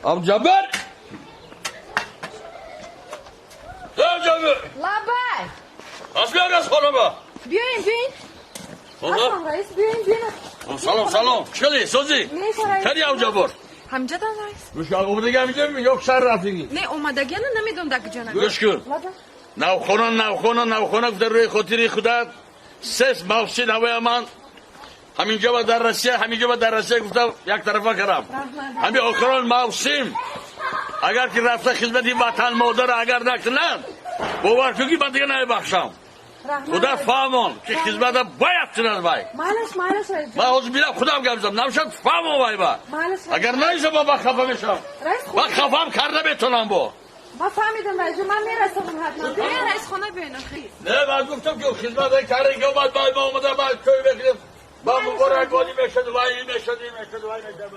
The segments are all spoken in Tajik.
Абдуҷаббор! Абдуҷаббор! Лабай! Аз биёр аз хонама! Биёин, биёин. Аслан раис, биёин, биёин. Салом, салом. Чӣ сози? Не, раис. Кани Абдуҷаббор? Ҳамҷадан раис. Гӯш кун, омадагӣ ҳамиҷа ё шаҳр рафтагӣ? Не, омадагиана намедонам дар куҷо. Гӯш кун. Навхона, навхона, навхона гуфта рӯи хотири худат се мавсим ҳавоя ман ҳаминҷо ва дар Россия, ҳаминҷо ва дар Россия гуфта як тарафа кардам. Ҳамин охирон мавсим агар ки рафта хизмати ватан модара агар накунанд, бовар кун ки ман дига намебахшам. Худо фаҳмон ки хизмата бояд кунад вай. Майлаш, майлаш, раис. Ман ҳозир бинам худам гап зам, намешавад фаҳмон вай ба. Майлаш. Агар наиша ман ба хафа мешавам. Раис, Ман хафаам карда метавонам бо. Ман фаҳмидам, раис, ман мерасам ҳатман. Биёин, раис, хона биёин охи. Не, ман гуфтам ки хизмат карда ки омад, баъд ма омада баъд тӯй мекунем. Ба муборак бодӣ мешуд, вай ин мешуд, ин мешуд, вай мешуд.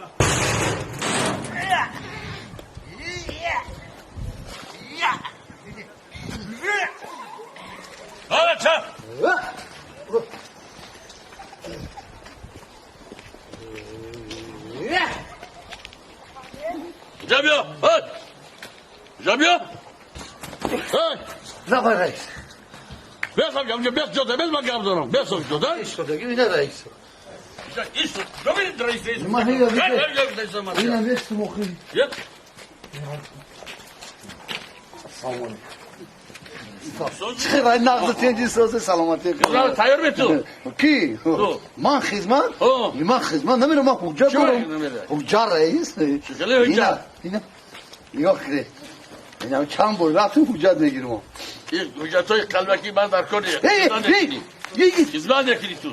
Ҳала чап! Инҷа биё! Инҷа биё! Лабай раис. Бес ҳам бес ҷода, бес ман гап дорам. Бес ҳам ҷода. Истодагӣ ина раис. Исто, ҷо раис, раис. Ман ина нестам охи. Салом алейкум. Чӣ вай нағз тенҷи сози саломатӣ. Тайёр мету? Ки? Ман хизмат? Ман хизмат намерам, ман ҳуҷҷат дорам. Ҳуҷҷат раис. Чӣ ҳуҷҷат? Ина. Нигоҳ кунед. Ина чанд бор рафтам ҳуҷҷат мегирам. Ин ҳуҷҷатҳои қалбакӣ ман дар кор хизмат мекунӣ ту.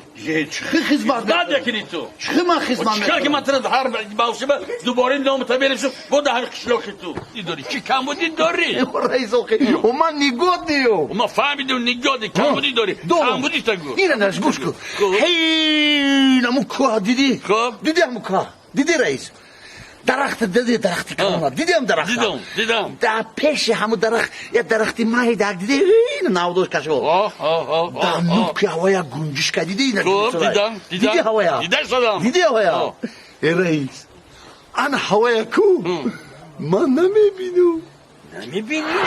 Чӣ хизмат мекунӣ ту? Чӣ ман хизмат мекунам? Чӣ ки ман туро ҳар мавсима дубора номата мерасам, бо дар ҳамин қишлоқи ту. Дорӣ чӣ камбудӣ дорӣ? Раис охи, ман нигоҳ Ман фаҳмидам нигоҳ камбудӣ дорӣ. Камбудӣ та гӯ. Ина наш гӯш кун. Ҳей, наму кӯҳ дидӣ? Хуб. Дидӣ ҳаму кӯҳ? Дидӣ раис? Дарахт дидӣ, дарахти калона. Дидӣ ҳам дарахт? Дидам, дидам. Дар пеши ҳаму дарахт як дарахти майда дидӣ, навдош кашо. Дар нуки ҳавоя гунҷишка дидӣ? Хуб, дидам, дидам. Дидӣ ҳавоя? Дида шудам. Дидӣ ҳавоя? Э раис, ан ҳавоя ку ман намебинам. Намебинӣ?